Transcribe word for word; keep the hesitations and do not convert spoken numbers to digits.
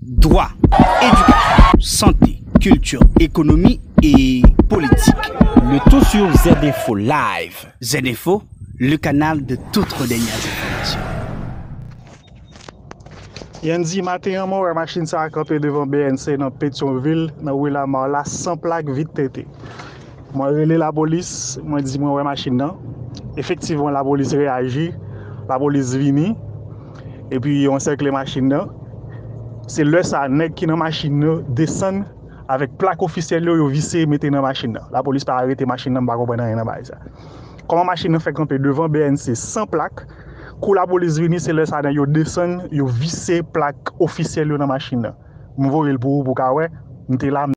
Dwa, edikasyon, sante, kilti, ekonomi e politik. Le tout sur Z Info Live. Z Info, le canal de toutes les dernières informations. Yandi maten an, mwen wè machin sa a kanpe devan B N C nan Petyonvil, nan ri Lamar la, san plak, vit tete. Mwen rele lapolis, mwen di mwen wè machin nan. Efektivman, lapolis reyaji, lapolis vini, epi yo ansèkle machin nan. Se lè sa a, nèg ki nan machin nan desann avèk plak ofisyèl yo, yo vise mete nan machin nan. Lapolis pa arete machin nan, m pa konprann anyen nan bagay sa. Kòman machin nan fè kanpe devan B N C san plak? Kou lapolis vini, se lè sa a, nèg yo desann, yo vise plak ofisyèl yo nan machin nan. M voye l pou ou, pou w ka wè. M te la,